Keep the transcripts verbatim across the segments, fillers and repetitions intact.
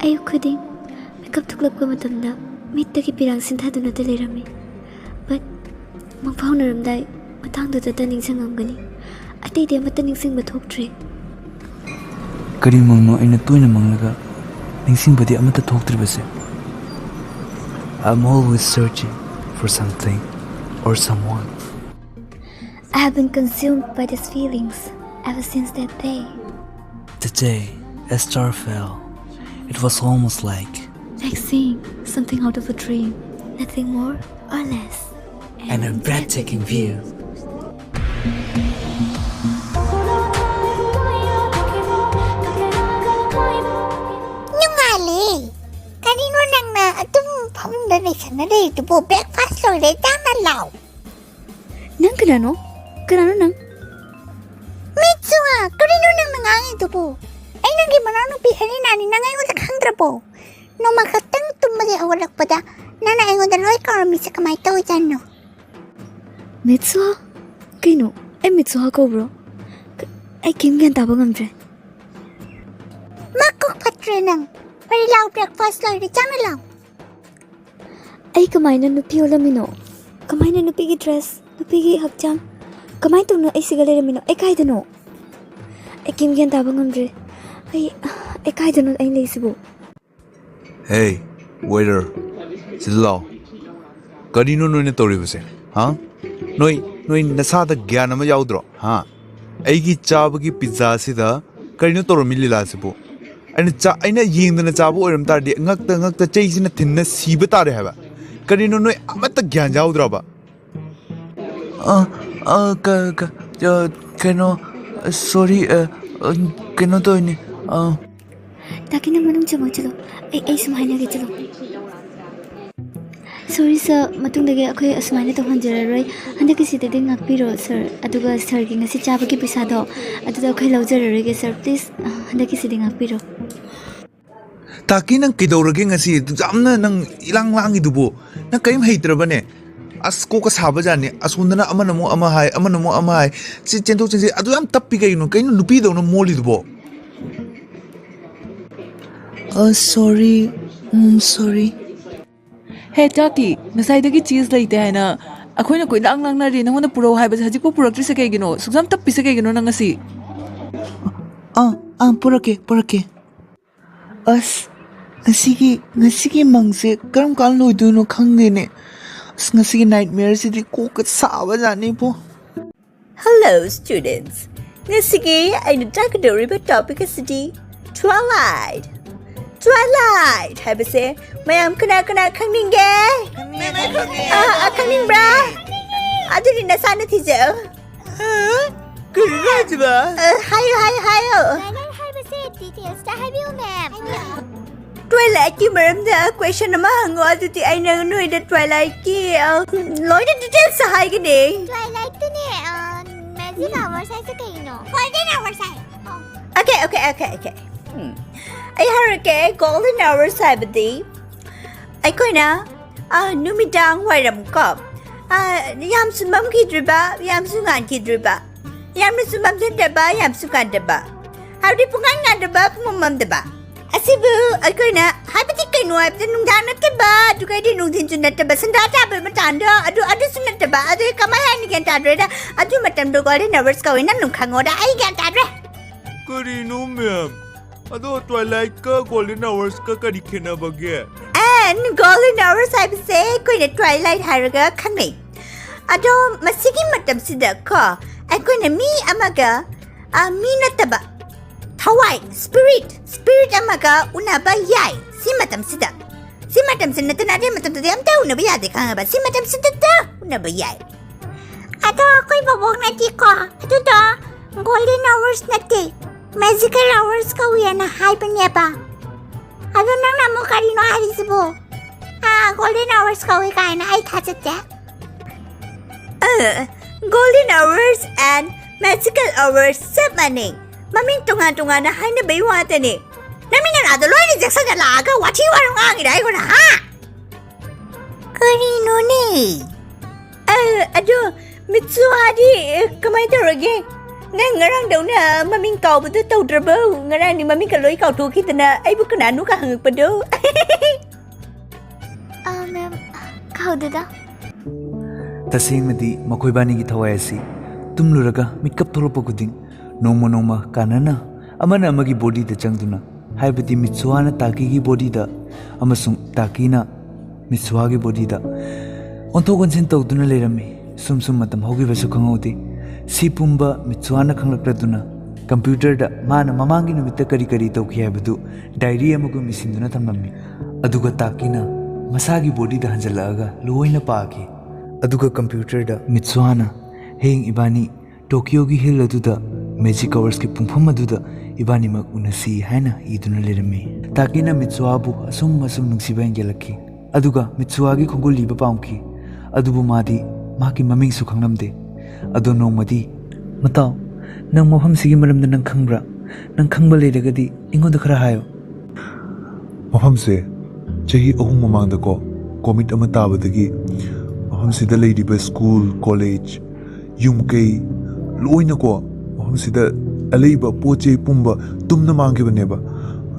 ꯑꯌꯨꯛ ꯈꯨꯗꯤꯡ ꯃꯤꯀꯞ ꯊꯣꯛꯂꯛꯄ ꯃꯇꯝꯗ ꯃꯤꯠꯇꯒꯤ ꯄꯤꯔꯥꯡ ꯁꯤꯟꯊꯗꯨꯅꯇ ꯂꯩꯔꯝꯃꯤ꯫ But ꯃꯪꯐꯥꯎꯅꯔꯝꯗꯥꯏ ꯃꯇꯥꯡꯗꯨꯗꯇ ꯅꯤꯡꯁꯤꯡꯉꯝꯒꯅꯤ꯫ ꯑꯇꯩꯗꯤ ꯑꯃꯠꯇ ꯅꯤꯡꯁꯤꯡꯕ ꯊꯣꯛꯇ꯭ꯔꯦ꯫ ꯀꯔꯤ ꯃꯪꯅꯣ ꯑꯩꯅ ꯇꯣꯏꯅ ꯃꯪꯂꯒ ꯅꯤꯡꯁꯤꯡꯕꯗꯤ ꯑꯃꯠꯇ ꯊꯣꯛꯇ꯭ꯔꯤꯕꯁꯦ? I'm always searching for something or someone. I have been consumed by these feelings ever since that day. The day a star fell, it was almost like, like seeing something out of a dream. Nothing more or less. And a breathtaking view. ꯅꯨꯡꯉꯥꯏꯂꯦ꯫ ꯀꯔꯤꯅꯣ ꯅꯪꯅ ꯑꯗꯨꯝ ꯐꯃꯨꯡꯗ ꯅꯩꯁꯟꯅ ꯂꯩꯔꯤꯗꯨꯕꯣ? Breakfast ꯂꯣꯏꯔꯦ, ꯆꯥꯅ ꯂꯥꯎ꯫ ꯅꯪ ꯀꯅꯥꯅꯣ? ꯀꯅꯥꯅꯣ ꯅꯪ? ꯃꯤꯠꯁꯨ ꯉꯥ, ꯀꯔꯤꯅꯣ ꯅꯪꯅ ꯉꯥꯡꯉꯤꯗꯨꯕꯨ? ꯑꯩ ꯅꯪꯒꯤ ꯃꯅꯥꯎꯅꯨꯄꯤ ꯍꯦꯂꯤꯅꯥꯅꯤ, ꯅꯪ ꯑꯩꯉꯣꯟꯗ ꯈꯪꯗ꯭ꯔꯕꯣ? ꯅꯣꯡꯃ ꯈꯛꯇꯪ ꯇꯨꯝꯕꯗꯒꯤ ꯍꯧꯒꯠꯂꯛꯄꯗ ꯅꯪꯅ ꯑꯩꯉꯣꯟꯗ ꯂꯣꯏ ꯀꯥꯎꯔꯝꯃꯤꯁꯦ ꯀꯃꯥꯏꯅ ꯇꯧꯔꯤꯖꯥꯠꯅꯣ? ꯃꯤꯠꯁꯨꯍꯥ? ꯀꯩꯅꯣ? ꯑꯩ ꯃꯤꯠꯁꯨꯍꯥ ꯀꯧꯕ꯭ꯔꯣ? ꯀ-, ꯑꯩ ꯀꯩꯝ ꯒ꯭ꯌꯥꯟ ꯇꯥꯕ ꯉꯝꯗ꯭ꯔꯦ꯫ ꯃꯀꯣꯛ ꯐꯠꯇ꯭ꯔꯦ ꯅꯪ꯫ ꯋꯥꯔꯤ ꯂꯥꯎ, breakfast ꯂꯣꯏꯔꯦ, ꯆꯪꯉ ꯂꯥꯎ꯫ ꯑꯩ ꯀꯃꯥꯏꯅ ꯅꯨꯄꯤ ꯑꯣꯜꯂꯝꯃꯤꯅꯣ? ꯀꯃꯥꯏꯅ ꯅꯨꯄꯤꯒꯤ dress, ꯅꯨꯄꯤꯒꯤ ꯍꯛꯆꯥꯡ, ꯀꯃꯥꯏꯅ ꯇꯧꯅ ꯑꯩ ꯁꯤꯒ ꯂꯩꯔꯝꯃꯤꯅꯣ? ꯑꯩ ꯀꯥꯏꯗꯅꯣ? ꯑꯩ ꯀꯩꯝ ꯒ꯭ꯌꯥꯟ ꯇꯥꯕ ꯉꯝꯗ꯭ꯔꯦ꯫ ꯑꯩ, ꯑꯩ ꯀꯥꯏꯗꯅꯣ ꯑꯩ ꯂꯩꯁꯤꯕꯨ? Hey, waiter, ꯁꯤꯗ ꯂꯥꯎ꯫ ꯀꯔꯤꯅꯣ ꯅꯣꯏꯅ ꯇꯧꯔꯤꯕꯁꯦ? ꯍꯥ? ꯅꯣꯏ, ꯅꯣꯏ ꯅꯁꯥꯗ ꯒ꯭ꯌꯥꯟ ꯑꯃ ꯌꯥꯎꯗ꯭ꯔꯣ? ꯍꯥ? ꯑꯩꯒꯤ ꯆꯥꯕꯒꯤ pizza ꯁꯤꯗ ꯀꯔꯤꯅꯣ ꯇꯧꯔꯝꯃꯤ ꯂꯤꯂꯥꯁꯤꯕꯨ? ꯑꯩꯅ ꯆꯥ-, ꯑꯩꯅ ꯌꯦꯡꯗꯅ ꯆꯥꯕ ꯑꯣꯏꯔꯝ ꯇꯥꯔꯗꯤ ꯉꯛꯇ ꯉꯛꯇ ꯆꯩꯁꯤꯅ ꯊꯤꯟꯅ ꯁꯤꯕ ꯇꯥꯔꯦ ꯍꯥꯏꯕ꯫ ꯀꯔꯤꯅꯣ ꯅꯣꯏ ꯑꯃꯠꯇ ꯒ꯭ꯌꯥꯟ ꯌꯥꯎꯗ꯭ꯔꯕ? ꯑ, ꯑ, ꯀ-, ꯀ-, ꯑ, ꯀꯩꯅꯣ, sorry, ꯑ, ꯑ, ꯀꯩꯅꯣ ꯇꯧꯔꯤꯅꯤ, ꯑ꯫ ꯇꯥꯀꯤ, ꯅꯪ ꯃꯅꯨꯡ ꯆꯪꯉꯣ, ꯆꯠꯂꯣ꯫ ꯑꯩ, ꯑꯩ ꯁꯨꯝ ꯍꯥꯏꯅꯒꯦ, ꯆꯠꯂꯣ꯫ Sorry sir, ꯃꯇꯨꯡꯗꯒꯤ ꯑꯩꯈꯣꯏ ꯑꯁꯨꯃꯥꯏꯅ ꯇꯧꯍꯟꯖꯔꯔꯣꯏ꯫ ꯍꯟꯗꯛꯀꯤꯁꯤꯗꯗꯤ ꯉꯥꯛꯄꯤꯔꯣ sir, ꯑꯗꯨꯒ sirꯒꯤ ꯉꯁꯤ ꯆꯥꯕꯒꯤ ꯄꯩꯁꯥꯗꯣ ꯑꯗꯨꯗ ꯑꯩꯈꯣꯏ ꯂꯧꯖꯔꯔꯣꯏꯒꯦ sir, please, ꯍꯟꯗꯛꯀꯤꯁꯤꯗꯤ ꯉꯥꯛꯄꯤꯔꯣ꯫ ꯇꯥꯀꯤ, ꯅꯪ ꯀꯩꯗꯧꯔꯒꯦ ꯉꯁꯤ? ꯌꯥꯝꯅ ꯅꯪ ꯏꯂꯥꯡ ꯂꯥꯡꯉꯤꯗꯨꯕꯨ? ꯅꯪ ꯀꯔꯤꯝ ꯍꯩꯇ꯭ꯔꯕꯅꯦ? ꯑꯁ, ꯀꯣꯛꯀ ꯁꯥꯕꯖꯥꯠꯅꯤ꯫ ꯑꯁꯣꯝꯗꯅ ꯑꯃꯅ ꯑꯃꯨꯛ ꯑꯃ ꯍꯥꯏ, ꯑꯃꯅ ꯑꯃꯨꯛ ꯑꯃ ꯍꯥꯏ꯫ ꯁꯤ ꯆꯦꯟꯊꯣꯛ ꯆꯦꯟꯁꯤꯟ ꯑꯗꯨ ꯌꯥꯝ ꯇꯞꯄꯤ ꯀꯩꯒꯤꯅꯣ? ꯀꯩꯅꯣ ꯅꯨꯄꯤꯗꯧꯅ ꯃꯣꯜꯂꯤꯗꯨꯕꯣ? ꯑ, ꯁꯣꯔꯤ꯫ ꯎꯝ, ꯁꯣꯔꯤ꯫ ꯍꯦ, ꯆꯥꯛꯇꯤ? ꯉꯁꯥꯏꯗꯒꯤ ꯆꯤꯁ ꯂꯩꯇꯦ ꯍꯥꯏꯅ ꯑꯩꯈꯣꯏꯅ ꯀꯣꯏꯂꯥꯡ ꯂꯥꯡꯅꯔꯤ꯫ ꯅꯪꯉꯣꯟꯗ ꯄꯨꯔꯛꯎ ꯍꯥꯏꯕꯁꯦ ꯍꯧꯖꯤꯛꯄꯨ ꯄꯨꯔꯛꯇ꯭ꯔꯤꯁꯦ ꯀꯩꯒꯤꯅꯣ? ꯁꯨꯛꯆꯝ ꯇꯞꯄꯤꯁꯦ ꯀꯩꯒꯤꯅꯣ ꯅꯪ ꯉꯁꯤ? ꯑꯥ, ꯑꯥ, ꯄꯨꯔꯛꯀꯦ, ꯄꯨꯔꯛꯀꯦ꯫ ꯑꯁ, ꯉꯁꯤꯒꯤ, ꯉꯁꯤꯒꯤ ꯃꯪꯁꯦ ꯀꯔꯝ ꯀꯥꯟ ꯂꯣꯏꯗꯣꯏꯅꯣ ꯈꯪꯗꯦꯅꯦ꯫ ꯑꯁ, ꯉꯁꯤꯒꯤ ꯅꯥꯏꯠꯃꯤꯌꯔꯁꯤꯗꯤ ꯀꯣꯛꯀ ꯁꯥꯕꯖꯥꯠꯅꯤꯕꯣ꯫ Hello, students. ꯉꯁꯤꯒꯤ ꯑꯩꯅ ꯇꯥꯛꯀꯗꯧꯔꯤꯕ topic ꯑꯁꯤꯗꯤ Twilight. Twilight ꯍꯥꯏꯕꯁꯦ ꯃꯌꯥꯝ ꯀꯅꯥ ꯀꯅꯥ ꯈꯪꯅꯤꯡꯒꯦ? ꯑꯥ, ꯑꯥ, ꯈꯪꯅꯤꯡꯕ꯭ꯔꯥ? ꯑꯗꯨꯗꯤ ꯅꯁꯥꯅ ꯊꯤꯖꯧ꯫ ꯍꯥ? ꯀꯔꯤꯅꯣ ꯍꯥꯏꯁꯤꯕꯣ? ꯑ, ꯍꯥꯏꯌꯨ, ꯍꯥꯏꯌꯨ, ꯍꯥꯏꯌꯨ꯫ Twilight ꯍꯥꯏꯕꯁꯦ details ꯇ ꯍꯥꯏꯕꯤꯌꯨ, ma'am꯫ Twilight ꯀꯤ ꯃꯔꯝꯗ question ꯑꯃ ꯍꯪꯉꯣ, ꯑꯗꯨꯗꯤ ꯑꯩꯅ ꯅꯣꯏꯗ Twilight ꯀꯤ, ꯑ, ꯂꯣꯏꯅ details ꯍꯥꯏꯒꯅꯤ꯫ Twilight ꯇꯨꯅꯦ, ꯑ, magic hours ꯍꯥꯏꯁꯦ ꯀꯩꯅꯣ? Golden hours ꯍꯥꯏ꯫ Okay, okay, okay, okay. ꯎꯝ꯫ ꯑꯩ ꯍꯥꯏꯔꯛꯀꯦ, golden hours ꯍꯥꯏꯕꯗꯤ ꯑꯩꯈꯣꯏꯅ, ꯑ, ꯅꯨꯃꯤꯗꯥꯡ ꯋꯥꯏꯔꯝ ꯀꯣ, ꯑ, ꯌꯥꯝꯁꯨ ꯃꯝꯈꯤꯗ꯭ꯔꯤꯕ, ꯌꯥꯝꯁꯨ ꯉꯥꯟꯈꯤꯗ꯭ꯔꯤꯕ, ꯌꯥꯝꯅꯁꯨ ꯃꯝꯁꯤꯟꯗꯕ, ꯌꯥꯝꯁꯨ ꯉꯥꯟꯗꯕ, ꯍꯥꯏꯕꯗꯤ ꯄꯨꯡꯉꯥꯟ ꯉꯥꯟꯗꯕ, ꯄꯨꯡꯃꯝ ꯃꯝꯗꯕ꯫ ꯑꯁꯤꯕꯨ ꯑꯩꯈꯣꯏꯅ ꯍꯥꯏꯕꯗꯤ ꯀꯩꯅꯣ ꯍꯥꯏꯕꯗ ꯅꯨꯡꯗꯥꯡ ꯅꯠꯇꯕ, ꯑꯗꯨꯒ ꯑꯩꯗꯤ ꯅꯨꯡꯊꯤꯟꯁꯨ ꯅꯠꯇꯕ, ꯁꯟꯗꯥ ꯇꯥꯕ ꯃꯇꯥꯡꯗꯣ, ꯑꯗꯨ, ꯑꯗꯨꯁꯨ ꯅꯠꯇꯕ, ꯑꯗꯨ ꯀꯃꯥꯏ ꯍꯥꯏꯅꯤ? ꯒ꯭ꯌꯥꯟ ꯇꯥꯗ꯭ꯔꯦꯗ꯫ ꯑꯗꯨ ꯃꯇꯝꯗꯣ golden hours ꯀꯧꯋꯦ, ꯅꯪ ꯑꯗꯨꯝ ꯈꯪꯉꯣꯗ, ꯑꯩ ꯒ꯭ꯌꯥꯟ ꯇꯥꯗ꯭ꯔꯦ꯫ ꯀꯔꯤꯅꯣ, ma'am? ꯑꯗꯣ Twilight ꯀ golden hours ꯀ ꯀꯔꯤ ꯈꯦꯠꯅꯕꯒꯦ? And golden hours ꯍꯥꯏꯕꯁꯦ ꯑꯩꯈꯣꯏꯅ Twilight ꯍꯥꯏꯔꯒ ꯈꯪꯅꯩ꯫ ꯑꯗꯣ ꯃꯁꯤꯒꯤ ꯃꯇꯝꯁꯤꯗ ꯀꯣ, ꯑꯩꯈꯣꯏꯅ ꯃꯤ ꯑꯃꯒ, ꯑ, ꯃꯤ ꯅꯠꯇꯕ, ꯊꯋꯥꯏ, spirit, spirit ꯑꯃꯒ ꯎꯅꯕ ꯌꯥꯏ ꯁꯤ ꯃꯇꯝꯁꯤꯗ꯫ ꯁꯤ ꯃꯇꯝꯁꯤ ꯅꯠꯇꯅ ꯑꯇꯩ ꯃꯇꯝꯗꯗꯤ ꯑꯝꯇ ꯎꯅꯕ ꯌꯥꯗꯦ, ꯈꯪꯉꯕ? ꯁꯤ ꯃꯇꯝꯁꯤꯗꯇ ꯎꯅꯕ ꯌꯥꯏ꯫ ꯑꯗꯣ ꯑꯩꯈꯣꯏ ꯕꯣꯕꯣꯛꯅꯗꯤꯀꯣ, ꯑꯗꯨꯗꯣ golden hours ꯅꯠꯇꯦ, magical hours ꯀꯧꯏꯅ ꯍꯥꯏꯕꯅꯦꯕ꯫ ꯑꯗꯣ ꯅꯪꯅ ꯑꯃꯨꯛ ꯀꯔꯤꯅꯣ ꯍꯥꯏꯔꯤꯁꯤꯕꯣ? ꯑꯥ, golden hours ꯀꯧꯏ ꯀꯥꯏꯅ ꯑꯩ ꯊꯥꯖꯗꯦ꯫ ꯑ, golden hours and magical hours ꯆꯞ ꯃꯥꯟꯅꯩ꯫ ꯃꯃꯤꯡ ꯇꯣꯉꯥꯟ ꯇꯣꯉꯥꯟꯅ ꯍꯥꯏꯅꯕꯩ ꯋꯥꯇꯅꯦ꯫ ꯅꯃꯤꯠ ꯅꯅꯥꯗꯣ ꯂꯣꯏꯅ ꯆꯦꯛꯁꯟꯅ ꯂꯥꯛꯑꯒ ꯋꯥꯊꯤ ꯋꯥꯔꯦꯝ ꯉꯥꯡꯉꯤꯔ ꯑꯩꯉꯣꯟꯗ, ꯍꯥ? ꯀꯔꯤꯅꯣꯅꯦ? ꯑ, ꯑꯗꯣ ꯃꯤꯠꯁꯨ ꯍꯥꯏꯗꯤ, ꯑ, ꯀꯃꯥꯏ ꯇꯧꯔꯒꯦ? ꯅꯪ ꯉꯔꯥꯡꯗꯧꯅ ꯃꯃꯤꯡ ꯀꯥꯎꯕꯗꯨ ꯇꯧꯗ꯭ꯔꯕꯣ? ꯉꯔꯥꯡꯗꯤ ꯃꯃꯤꯡꯒ ꯂꯣꯏ ꯀꯥꯎꯊꯣꯛꯈꯤꯗꯅ ꯑꯩꯕꯨ ꯀꯅꯥꯅꯣꯒ ꯍꯪꯉꯛꯄꯗꯣ꯫ ꯑꯥ, ꯃꯦꯝ, ꯀꯥꯎꯗꯦꯗ꯫ ꯇꯁꯦꯡꯅꯗꯤ ꯃꯈꯣꯏꯕꯥꯅꯤꯒꯤ ꯊꯋꯥꯏ ꯑꯁꯤ ꯇꯨꯝꯂꯨꯔꯒ ꯃꯤꯀꯞ ꯊꯣꯛꯂꯛꯄ ꯈꯨꯗꯤꯡ ꯅꯣꯡꯃ ꯅꯣꯡꯃ ꯀꯥꯟꯅꯅ ꯑꯃꯅ ꯑꯃꯒꯤ ꯕꯣꯗꯤꯗ ꯆꯪꯗꯨꯅ, ꯍꯥꯏꯕꯗꯤ ꯃꯤꯠꯁꯨꯋꯥꯅ ꯇꯥꯀꯤꯒꯤ ꯕꯣꯗꯤꯗ ꯑꯃꯁꯨꯡ ꯇꯥꯀꯤꯅ ꯃꯤꯠꯁꯨꯋꯥꯒꯤ ꯕꯣꯗꯤꯗ ꯑꯣꯟꯊꯣꯛ ꯑꯣꯟꯁꯤꯟ ꯇꯧꯗꯨꯅ ꯂꯩꯔꯝꯃꯤ꯫ ꯁꯨꯝ ꯁꯨꯝ ꯃꯇꯝ ꯍꯧꯈꯤꯕꯁꯨ ꯈꯪꯍꯧꯗꯦ꯫ ꯁꯤ ꯄꯨꯝꯕ ꯃꯤꯠꯁꯨꯋꯥꯅ ꯈꯪꯂꯛꯂꯗꯨꯅ ꯀꯝꯄ꯭ꯌꯨꯇꯔꯗ ꯃꯥꯅ ꯃꯃꯥꯡꯒꯤ ꯅꯨꯃꯤꯠꯇ ꯀꯔꯤ ꯀꯔꯤ ꯇꯧꯈꯤ ꯍꯥꯏꯕꯗꯨ ꯗꯥꯏꯔꯤ ꯑꯃꯒꯨꯝ ꯏꯁꯤꯟꯗꯨꯅ ꯊꯝꯂꯝꯃꯤ꯫ ꯑꯗꯨꯒ ꯇꯥꯀꯤꯅ ꯃꯁꯥꯒꯤ ꯕꯣꯗꯤꯗ ꯍꯟꯖꯜꯂꯛꯑꯒ ꯂꯣꯏꯅ ꯄꯥꯈꯤ꯫ ꯑꯗꯨꯒ ꯀꯝꯄ꯭ꯌꯨꯇꯔꯗ ꯃꯤꯠꯁꯨꯋꯥꯅ, "ꯍꯌꯦꯡ ꯏꯕꯥꯅꯤ ꯇꯣꯀꯤꯌꯣꯒꯤ ꯍꯤꯜ ꯑꯗꯨꯗ ꯃꯦꯖꯤꯛ ꯑꯋꯥꯔꯁꯀꯤ ꯄꯨꯡꯐꯝ ꯑꯗꯨꯗ ꯏꯕꯥꯅꯤꯃꯛ ꯎꯅꯁꯤ" ꯍꯥꯏꯅ ꯏꯗꯨꯅ ꯂꯩꯔꯝꯃꯤ꯫ ꯇꯥꯀꯤꯅ ꯃꯤꯠꯁꯨꯋꯥꯕꯨ ꯑꯁꯨꯝ ꯑꯁꯨꯝ ꯅꯨꯡꯁꯤꯕ ꯍꯦꯟꯒꯠꯂꯛꯈꯤ꯫ ꯑꯗꯨꯒ ꯃꯤꯠꯁꯨꯋꯥꯒꯤ ꯈꯣꯡꯒꯨꯜ ꯂꯤꯕ ꯄꯥꯝꯈꯤ꯫ ꯑꯗꯨꯕꯨ ꯃꯥꯗꯤ ꯃꯍꯥꯛꯀꯤ ꯃꯃꯤꯡꯁꯨ ꯈꯪꯂꯝꯗꯦ꯫ ꯑꯗꯣ ꯅꯣꯡꯃꯗꯤ, "ꯃꯇꯥꯎ, ꯅꯪ ꯃꯐꯝꯁꯤꯒꯤ ꯃꯔꯝꯗ ꯅꯪ ꯈꯪꯕ꯭ꯔꯥ? ꯅꯪ ꯈꯪꯕ ꯂꯩꯔꯒꯗꯤ ꯑꯩꯉꯣꯟꯗ ꯈꯔ ꯍꯥꯏꯌꯨ꯫" ꯃꯐꯝꯁꯦ ꯆꯍꯤ ꯑꯍꯨꯝ ꯃꯃꯥꯡꯗꯀꯣ, ꯀꯣꯃꯤꯠ ꯑꯃ ꯇꯥꯕꯗꯒꯤ ꯃꯐꯝꯁꯤꯗ ꯂꯩꯔꯤꯕ ꯁ꯭ꯀꯨꯜ, ꯀꯣꯂꯦꯖ, ꯌꯨꯝ ꯀꯩ ꯂꯣꯏꯅꯀꯣ, ꯃꯐꯝꯁꯤꯗ ꯑꯂꯩꯕ ꯄꯣꯠ ꯆꯩ ꯄꯨꯝꯕ ꯇꯨꯝꯅ ꯃꯥꯡꯈꯤꯕꯅꯦꯕ꯫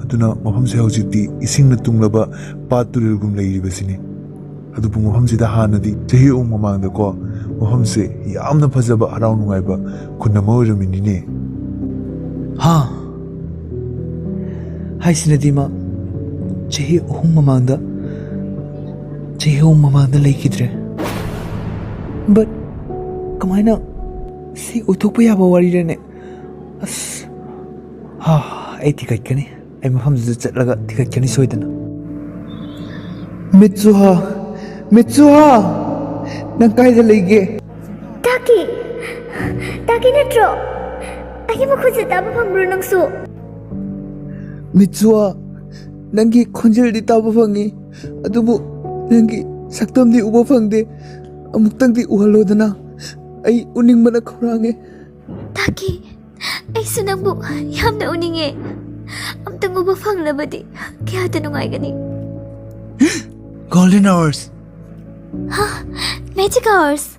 ꯑꯗꯨꯅ ꯃꯐꯝꯁꯦ ꯍꯧꯖꯤꯛꯇꯤ ꯏꯁꯤꯡꯅ ꯇꯨꯡꯂꯕ ꯄꯥꯠ ꯇꯨꯔꯦꯜꯒꯨꯝ ꯂꯩꯔꯤꯕꯁꯤꯅꯤ꯫ ꯑꯗꯨꯕꯨ ꯃꯐꯝꯁꯤꯗ ꯍꯥꯟꯅꯗꯤ ꯆꯍꯤ ꯑꯍꯨꯝ ꯃꯃꯥꯡꯗꯀꯣ, ꯃꯐꯝꯁꯦ ꯌꯥꯝꯅ ꯐꯖꯕ, ꯍꯔꯥꯎ ꯅꯨꯡꯉꯥꯏꯕ ꯈꯨꯟ ꯑꯃ ꯑꯣꯏꯔꯝꯃꯤꯅꯤꯅꯦ꯫ ꯍꯥ? ꯍꯥꯏꯁꯤꯅꯗꯤ ꯃꯥ ꯆꯍꯤ ꯑꯍꯨꯝ ꯃꯃꯥꯡꯗ, ꯆꯍꯤ ꯑꯍꯨꯝ ꯃꯃꯥꯡꯗ ꯂꯩꯈꯤꯗ꯭ꯔꯦ꯫ But ꯀꯃꯥꯏꯅ ꯁꯤ ꯑꯣꯏꯊꯣꯛꯄ ꯌꯥꯕ ꯋꯥꯔꯤꯔꯅꯦ? ꯑꯁ, ꯍꯥ, ꯑꯩ ꯊꯤꯒꯠꯀꯅꯤ꯫ ꯑꯩ ꯃꯐꯝꯗꯨꯗ ꯆꯠꯂꯒ ꯊꯤꯒꯠꯀꯅꯤ ꯁꯣꯏꯗꯅ꯫ ꯃꯤꯠꯁꯨꯍꯥ, ꯃꯤꯠꯁꯨꯍꯥ, ꯅꯪ ꯀꯥꯏꯗ ꯂꯩꯒꯦ? ꯇꯥꯀꯤ, ꯇꯥꯀꯤ ꯅꯠꯇ꯭ꯔꯣ? ꯑꯩꯒꯤ ꯃꯈꯣꯟꯁꯦ ꯇꯥꯕ ꯐꯪꯕ꯭ꯔꯣ ꯅꯪꯁꯨ? ꯃꯤꯠꯁꯨꯍꯥ, ꯅꯪꯒꯤ ꯈꯣꯟꯖꯦꯜꯗꯤ ꯇꯥꯕ ꯐꯪꯉꯤ, ꯑꯗꯨꯕꯨ ꯅꯪꯒꯤ ꯁꯛꯇꯝꯗꯤ ꯎꯕ ꯐꯪꯗꯦ꯫ ꯑꯃꯨꯛꯇꯪꯗꯤ ꯎꯍꯜꯂꯣꯗꯅ, ꯑꯩ ꯎꯅꯤꯡꯕꯅ ꯈꯧꯔꯥꯡꯉꯦ꯫ ꯇꯥꯀꯤ, ꯑꯩꯁꯨ ꯅꯪꯕꯨ ꯌꯥꯝꯅ ꯎꯅꯤꯡꯉꯦ꯫ ꯑꯝꯇꯪ ꯎꯕ ꯐꯪꯂꯕꯗꯤ ꯀꯌꯥꯗ ꯅꯨꯡꯉꯥꯏꯒꯅꯤ꯫ Golden hours. ꯍꯥ? Magic hours?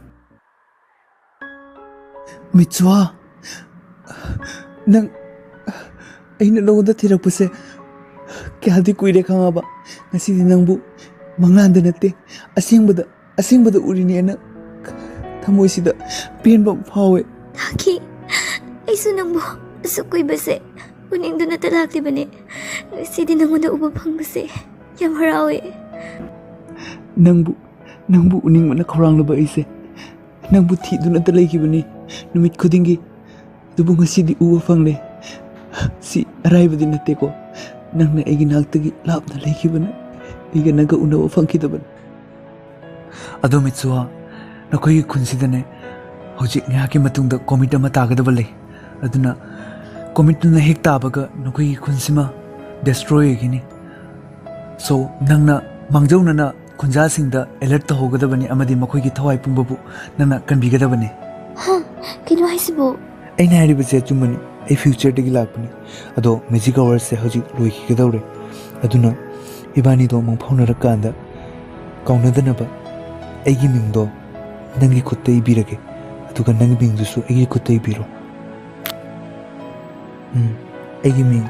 ꯃꯤꯠꯁꯨꯍꯥ, ꯅꯪ, ꯑꯩꯅ ꯅꯉꯣꯟꯗ ꯊꯤꯔꯛꯄꯁꯦ ꯀꯌꯥꯗꯤ ꯀꯨꯏꯔꯦ ꯈꯪꯉꯕ? ꯉꯁꯤꯗꯤ ꯅꯪꯕꯨ ꯃꯪꯂꯥꯟꯗ ꯅꯠꯇꯦ, ꯑꯁꯦꯡꯕꯗ, ꯑꯁꯦꯡꯕꯗ ꯎꯔꯤꯅꯦꯅ ꯊꯃꯣꯏꯁꯤꯗ ꯄꯦꯟꯕ ꯑꯃ ꯐꯥꯎꯋꯦ꯫ ꯊꯥꯈꯤ, ꯑꯩꯁꯨ ꯅꯪꯕꯨ ꯑꯁꯨꯛ ꯀꯨꯏꯕꯁꯦ ꯎꯅꯤꯡꯗꯨꯅꯇ ꯂꯥꯛꯂꯤꯕꯅꯦ꯫ ꯉꯁꯤꯗꯤ ꯅꯪꯉꯣꯟꯗ ꯎꯕ ꯐꯪꯕꯁꯦ ꯌꯥꯝ ꯍꯔꯥꯎꯋꯦ꯫ ꯅꯪꯕꯨ, ꯅꯪꯕꯨ ꯎꯅꯤꯡꯕꯅ ꯈꯧꯔꯥꯡꯂꯕ ꯑꯩꯁꯦ ꯅꯪꯕꯨ ꯊꯤꯗꯨꯅꯇ ꯂꯩꯈꯤꯕꯅꯤ ꯅꯨꯃꯤꯠ ꯈꯨꯗꯤꯡꯒꯤ꯫ ꯑꯗꯨꯕꯨ ꯉꯁꯤꯗꯤ ꯎꯕ ꯐꯪꯂꯦ꯫ ꯁꯤ ꯑꯔꯥꯏꯕꯗꯤ ꯅꯠꯇꯦꯀꯣ꯫ ꯅꯪꯅ ꯑꯩꯒꯤ ꯅꯥꯛꯇꯒꯤ ꯂꯥꯞꯅ ꯂꯩꯈꯤꯕꯅ ꯑꯩꯒ ꯅꯪꯒ ꯎꯅꯕ ꯐꯪꯈꯤꯗꯕꯅꯤ꯫ ꯑꯗꯣ ꯃꯤꯠꯁꯨꯍꯥ, ꯅꯈꯣꯏꯒꯤ ꯈꯨꯟꯁꯤꯗꯅꯦ ꯍꯧꯖꯤꯛ ꯉꯥꯏꯍꯥꯛꯀꯤ ꯃꯇꯨꯡꯗ ꯀꯣꯃꯤꯠ ꯑꯃ ꯇꯥꯒꯗꯕ ꯂꯩ꯫ ꯑꯗꯨꯅ ꯀꯣꯃꯤꯠꯇꯨꯅ ꯍꯦꯛ ꯇꯥꯕꯒ ꯅꯈꯣꯏꯒꯤ ꯈꯨꯟꯁꯤꯃ ꯗꯦꯁꯇ꯭ꯔꯣꯏ ꯑꯣꯏꯒꯅꯤ꯫ ꯁꯣ, ꯅꯪꯅ ꯃꯥꯡꯖꯧꯅꯅ ꯈꯨꯟꯖꯥꯁꯤꯡꯗ ꯑꯦꯂꯔꯠ ꯇꯧꯍꯧꯒꯗꯕꯅꯤ ꯑꯃꯗꯤ ꯃꯈꯣꯏꯒꯤ ꯊꯋꯥꯏ ꯄꯨꯝꯕꯕꯨ ꯅꯪꯅ ꯀꯟꯕꯤꯒꯗꯕꯅꯤ꯫ ꯍꯥ? ꯀꯩꯅꯣ ꯍꯥꯏꯁꯤꯕꯣ? ꯑꯩꯅ ꯍꯥꯏꯔꯤꯕꯁꯦ ꯑꯆꯨꯝꯕꯅꯤ꯫ ꯑꯩ ꯐ꯭ꯌꯨꯆꯔꯗꯒꯤ ꯂꯥꯛꯄꯅꯤ꯫ ꯑꯗꯣ ꯃꯦꯖꯤꯛ ꯑꯋꯥꯔꯁꯦ ꯍꯧꯖꯤꯛ ꯂꯣꯏꯈꯤꯒꯗꯧꯔꯦ꯫ ꯑꯗꯨꯅ ꯏꯕꯥꯅꯤꯗꯣ ꯑꯃꯨꯛ ꯐꯥꯎꯅꯔꯀꯥꯟꯗ ꯀꯥꯎꯅꯗꯅꯕ ꯑꯩꯒꯤ ꯃꯤꯡꯗꯣ ꯅꯪꯒꯤ ꯈꯨꯠꯇ ꯏꯕꯤꯔꯒꯦ, ꯑꯗꯨꯒ ꯅꯪꯒꯤ ꯃꯤꯡꯗꯨꯁꯨ ꯑꯩꯒꯤ ꯈꯨꯠꯇ ꯏꯕꯤꯔꯣ꯫ ꯎꯝ, ꯑꯩꯒꯤ ꯃꯤꯡ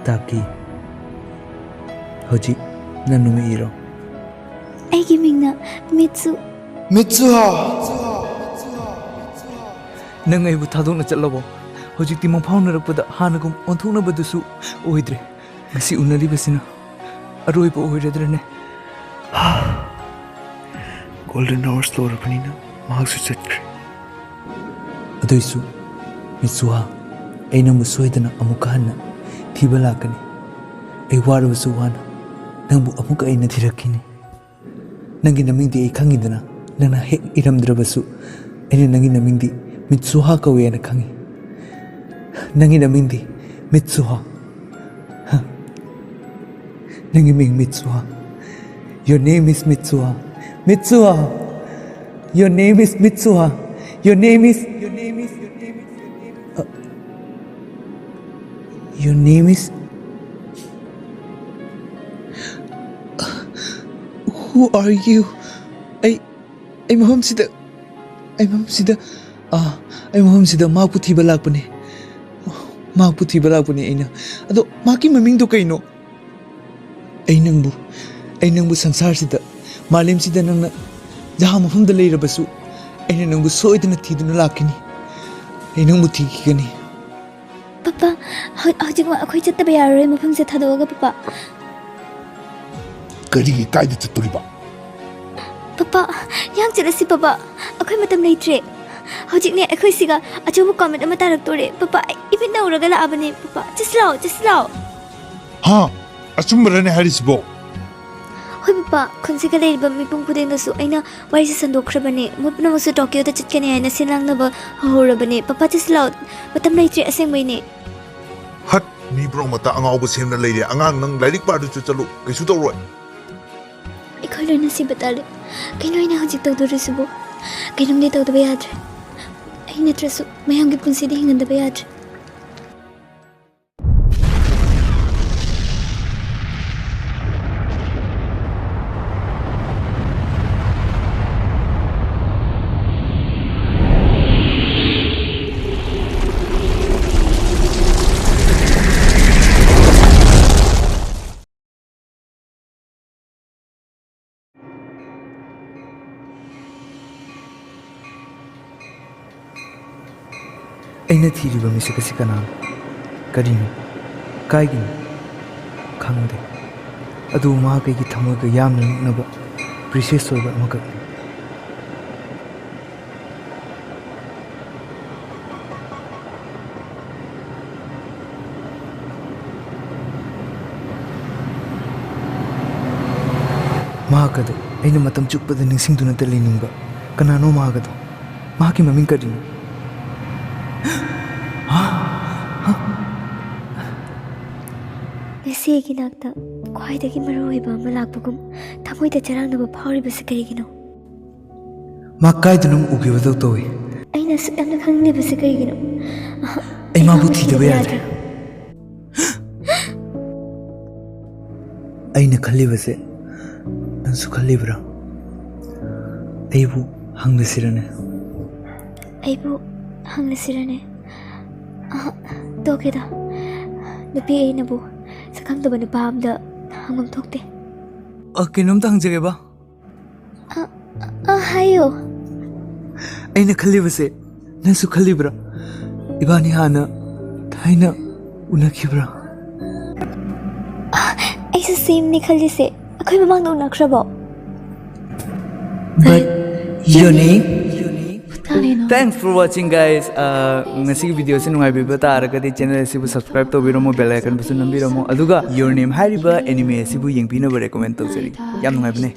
ꯇꯥꯀꯤ꯫ ꯍꯧꯖꯤꯛ ꯅꯪ ꯅꯨꯃꯤꯠ ꯏꯔꯣ꯫ ꯑꯩꯒꯤ ꯃꯤꯡꯅ ꯃꯤꯠꯁꯨ꯫ ꯃꯤꯠꯁꯨꯍꯥ! ꯅꯪ ꯑꯩꯕꯨ ꯊꯥꯗꯣꯛꯅ ꯆꯠꯂꯕꯣ? ꯍꯧꯖꯤꯛꯇꯤ ꯃꯪꯐꯥꯎꯅꯔꯛꯄꯗ ꯍꯥꯟꯅꯒꯨꯝ ꯑꯣꯟꯊꯣꯛꯅꯕꯗꯨꯁꯨ ꯑꯣꯏꯗ꯭ꯔꯦ꯫ ꯉꯁꯤ ꯎꯅꯔꯤꯕꯁꯤꯅ ꯑꯔꯣꯏꯕ ꯑꯣꯏꯔꯗ꯭ꯔꯅꯦ? ꯒꯣꯜꯗꯟ ꯑꯋꯥꯔꯁ ꯂꯣꯏꯔꯕꯅꯤꯅ ꯃꯍꯥꯛꯁꯨ ꯆꯠꯈ꯭ꯔꯦ꯫ ꯑꯗꯨꯏꯁꯨ ꯃꯤꯠꯁꯨꯍꯥ, ꯑꯩ ꯅꯪꯕꯨ ꯁꯣꯏꯗꯅ ꯑꯃꯨꯛꯀ ꯍꯟꯅ ꯊꯤꯕ ꯂꯥꯛꯀꯅꯤ꯫ ꯑꯩ ꯋꯥꯔꯕꯁꯨ ꯋꯥꯅ ꯅꯪꯕꯨ ꯑꯃꯨꯛꯀ ꯑꯩꯅ ꯊꯤꯔꯛꯈꯤꯅꯤ꯫ ꯅꯪꯒꯤ ꯅꯃꯤꯡꯗꯤ ꯑꯩ ꯈꯪꯉꯤꯗꯅ, ꯅꯪꯅ ꯍꯦꯛ ꯏꯔꯝꯗ꯭ꯔꯕꯁꯨ ꯑꯩꯅ ꯅꯪꯒꯤ ꯅꯃꯤꯡꯗꯤ ꯃꯤꯠꯁꯨꯍꯥ ꯀꯧꯋꯦꯅ ꯈꯪꯉꯤ꯫ ꯅꯪꯒꯤ ꯅꯃꯤꯡꯗꯤ ꯃꯤꯠꯁꯨꯍꯥ꯫ ꯍ꯫ ꯅꯪꯒꯤ ꯃꯤꯡ ꯃꯤꯠꯁꯨꯍꯥ꯫ Your name is ꯃꯤꯠꯁꯨꯍꯥ꯫ ꯃꯤꯠꯁꯨꯍꯥ! Your name is ꯃꯤꯠꯁꯨꯍꯥ꯫ Your name is, your name is, your name is, your name is, uh, your name is, who are you? ꯑꯩ, ꯑꯩ ꯃꯐꯝꯁꯤꯗ, ꯑꯩ ꯃꯐꯝꯁꯤꯗ, ꯑꯥ, ꯑꯩ ꯃꯐꯝꯁꯤꯗ ꯃꯍꯥꯛꯄꯨ ꯊꯤꯕ ꯂꯥꯛꯄꯅꯤ꯫ ꯃꯍꯥꯛꯄꯨ ꯊꯤꯕ ꯂꯥꯛꯄꯅꯦ ꯑꯩꯅ꯫ ꯑꯗꯣ ꯃꯍꯥꯛꯀꯤ ꯃꯃꯤꯡꯗꯣ ꯀꯩꯅꯣ? ꯑꯩ ꯅꯪꯕꯨ, ꯑꯩ ꯅꯪꯕꯨ ꯁꯪꯁꯥꯔꯁꯤꯗ, ꯃꯥꯂꯦꯝꯁꯤꯗ ꯅꯪꯅ ꯖꯍꯥ ꯃꯐꯝꯗ ꯂꯩꯔꯕꯁꯨ, ꯑꯩꯅ ꯅꯪꯕꯨ ꯁꯣꯏꯗꯅ ꯊꯤꯗꯨꯅ ꯂꯥꯛꯀꯅꯤ꯫ ꯑꯩ ꯅꯪꯕꯨ ꯊꯤꯈꯤꯒꯅꯤ꯫ ꯄꯄꯥ, ꯍꯧ-, ꯍꯧꯖꯤꯛꯃꯛ ꯑꯩꯈꯣꯏ ꯆꯠꯇꯕ ꯌꯥꯔꯔꯣꯏ ꯃꯐꯝꯁꯦ ꯊꯥꯗꯣꯛꯑꯒ, ꯄꯄꯥ꯫ ꯀꯔꯤꯒꯤ ꯀꯥꯏꯗ ꯆꯠꯇꯣꯔꯤꯕ? ꯄꯄꯥ, ꯌꯥꯡ ꯆꯠꯂꯁꯤ, ꯄꯄꯥ꯫ ꯑꯩꯈꯣꯏ ꯃꯇꯝ ꯂꯩꯇ꯭ꯔꯦ꯫ ꯍꯧꯖꯤꯛꯅꯦ ꯑꯩꯈꯣꯏ ꯁꯤꯒ ꯑꯆꯧꯕ ꯀꯣꯃꯦꯠ ꯑꯃ ꯇꯥꯔꯛꯇꯣꯔꯦ꯫ ꯄꯄꯥ, ꯑꯩ ꯏꯃꯤꯠꯅ ꯎꯔꯒ ꯂꯥꯛꯑꯕꯅꯦ꯫ ꯄꯄꯥ, ꯆꯠꯁꯤ ꯂꯥꯛꯑꯣ, ꯆꯠꯁꯤ ꯂꯥꯛꯑꯣ꯫ ꯍꯥ? ꯑꯆꯨꯝꯕꯔꯅꯦ ꯍꯥꯏꯔꯤꯁꯤꯕꯣ? ꯍꯣꯏ ꯄꯄꯥ, ꯈꯨꯟꯁꯤꯒ ꯂꯩꯔꯤꯕ ꯃꯤꯄꯨꯝ ꯈꯨꯗꯤꯡꯅꯁꯨ ꯑꯩꯅ ꯋꯥꯔꯤꯁꯦ ꯁꯟꯗꯣꯛꯈ꯭ꯔꯕꯅꯦ꯫ ꯃꯣꯏ ꯄꯨꯝꯅꯃꯛꯁꯨ ꯇꯣꯀꯤꯌꯣꯗ ꯆꯠꯀꯅꯤ ꯍꯥꯏꯅ ꯁꯤꯟ ꯂꯥꯡꯅꯕ ꯍꯧꯍꯧꯔꯕꯅꯦ꯫ ꯄꯄꯥ, ꯆꯠꯁꯤ ꯂꯥꯛꯑꯣ, ꯃꯇꯝ ꯂꯩꯇ꯭ꯔꯦ ꯑꯁꯦꯡꯕꯩꯅꯦ꯫ ꯍꯠ, ꯃꯤ ꯕ꯭ꯔꯣ ꯃꯇꯥ ꯑꯉꯥꯎꯕ ꯁꯦꯝꯅ ꯂꯩꯔꯦ꯫ ꯑꯉꯥꯡ, ꯅꯪ ꯂꯥꯏꯔꯤꯛ ꯄꯥꯗꯨꯁꯨ ꯆꯠꯂꯨ, ꯀꯩꯁꯨ ꯇꯧꯔꯣꯏ꯫ ꯑꯩꯈꯣꯏ ꯂꯣꯏꯅ ꯁꯤꯕ ꯇꯥꯔꯦ꯫ ꯀꯩꯅꯣ ꯑꯩꯅ ꯍꯧꯖꯤꯛ ꯇꯧꯗꯣꯔꯤꯁꯤꯕꯨ? ꯀꯩꯅꯣꯝꯗꯤ ꯇꯧꯗꯕ ꯌꯥꯗ꯭ꯔꯦ꯫ ꯑꯩ ꯅꯠꯇ꯭ꯔꯁꯨ ꯃꯌꯥꯝꯒꯤ ꯄꯨꯟꯁꯤꯗꯤ ꯍꯤꯡꯍꯟꯗꯕ ꯌꯥꯗ꯭ꯔꯦ꯫ ꯑꯩꯅ ꯊꯤꯔꯤꯕ ꯃꯤꯁꯛ ꯑꯁꯤ ꯀꯅꯥꯅꯣ? ꯀꯔꯤꯅꯣ? ꯀꯥꯏꯒꯤꯅꯣ? ꯈꯪꯗꯦ꯫ ꯑꯗꯨꯕꯨ ꯃꯍꯥꯛ ꯑꯩꯒꯤ ꯊꯃꯣꯏꯒ ꯌꯥꯝꯅ ꯅꯛꯅꯕ, ꯄ꯭ꯔꯤꯁꯤꯌꯁ ꯑꯣꯏꯕ ꯑꯃꯈꯛꯅꯤ꯫ ꯃꯍꯥꯛ ꯑꯗꯨ ꯑꯩꯅ ꯃꯇꯝ ꯆꯨꯞꯄꯗ ꯅꯤꯡꯁꯤꯡꯗꯨꯅꯇ ꯂꯩꯅꯤꯡꯕ꯫ ꯀꯅꯥꯅꯣ ꯃꯍꯥꯛ ꯑꯗꯨ? ꯃꯍꯥꯛꯀꯤ ꯃꯃꯤꯡ ꯀꯔꯤꯅꯣ? ꯍꯥ? ꯍꯥ? ꯉꯁꯤ ꯑꯩꯒꯤ ꯅꯥꯛꯇ ꯈ꯭ꯋꯥꯏꯗꯒꯤ ꯃꯔꯨ ꯑꯣꯏꯕ ꯑꯃ ꯂꯥꯛꯄꯒꯨꯝ ꯊꯃꯣꯏꯗ ꯆꯔꯥꯡꯅꯕ ꯐꯥꯎꯔꯤꯕꯁꯤ ꯀꯔꯤꯒꯤꯅꯣ? ꯃꯥ ꯀꯥꯏꯗꯅꯣ ꯎꯈꯤꯕꯗꯧ ꯇꯧꯏ꯫ ꯑꯩꯅ ꯑꯁꯨꯛ ꯌꯥꯝꯅ ꯈꯪꯅꯤꯡꯂꯤꯕꯁꯤ ꯀꯔꯤꯒꯤꯅꯣ? ꯑꯩ ꯃꯥꯕꯨ ꯊꯤꯗꯕ ꯌꯥꯗ꯭ꯔꯦ꯫ ꯑꯩꯅ ꯈꯜꯂꯤꯕꯁꯦ ꯅꯪꯁꯨ ꯈꯜꯂꯤꯕ꯭ꯔꯥ? ꯑꯩꯕꯨ ꯍꯪꯂꯁꯤꯔꯅꯦ? ꯑꯩꯕꯨ ꯍꯪꯂꯁꯤꯔꯅꯦ? ꯑꯍ, ꯇꯣꯛꯀꯦꯗ꯫ ꯅꯨꯄꯤ ꯑꯩꯅꯕꯨ ꯁꯛꯈꯪꯗꯕ ꯅꯨꯄꯥ ꯑꯝꯗ ꯍꯪꯐꯝ ꯊꯣꯛꯇꯦ꯫ ꯑ, ꯀꯩꯅꯣꯝꯇ ꯍꯪꯖꯒꯦꯕ꯫ ꯑ, ꯍꯥꯏꯌꯣ꯫ ꯑꯩꯅ ꯈꯜꯂꯤꯕꯁꯦ ꯅꯪꯁꯨ ꯈꯜꯂꯤꯕ꯭ꯔꯥ? ꯏꯕꯥꯅꯤ ꯍꯥꯟꯅ ꯊꯥꯏꯅ ꯎꯅꯈꯤꯕ꯭ꯔꯥ? ꯑꯩꯁꯨ ꯁꯦꯝꯅꯤ ꯈꯜꯂꯤꯁꯦ꯫ ꯑꯩꯈꯣꯏ ꯃꯃꯥꯡꯗ ꯎꯅꯈ꯭ꯔꯕꯣ? But your name? Thanks for watching, guys. ꯑ, ꯉꯁꯤꯒꯤ ꯚꯤꯗꯤꯑꯣꯁꯤ ꯅꯨꯡꯉꯥꯏꯕꯤꯕ ꯇꯥꯔꯒꯗꯤ ꯆꯦꯅꯦꯜ ꯑꯁꯤꯕꯨ ꯁꯕꯁꯀ꯭ꯔꯥꯏꯕ ꯇꯧꯕꯤꯔꯝꯃꯣ, ꯕꯦꯜ ꯑꯥꯏꯀꯟꯕꯨꯁꯨ ꯅꯝꯕꯤꯔꯝꯃꯣ, ꯑꯗꯨꯒ Your Name ꯍꯥꯏꯔꯤꯕ ꯑꯦꯅꯤꯃꯦ ꯑꯁꯤꯕꯨ ꯌꯦꯡꯕꯤꯅꯕ ꯔꯦꯀꯣꯃꯦꯟ ꯇꯧꯖꯔꯤ꯫ ꯌꯥꯝ ꯅꯨꯡꯉꯥꯏꯕꯅꯦ꯫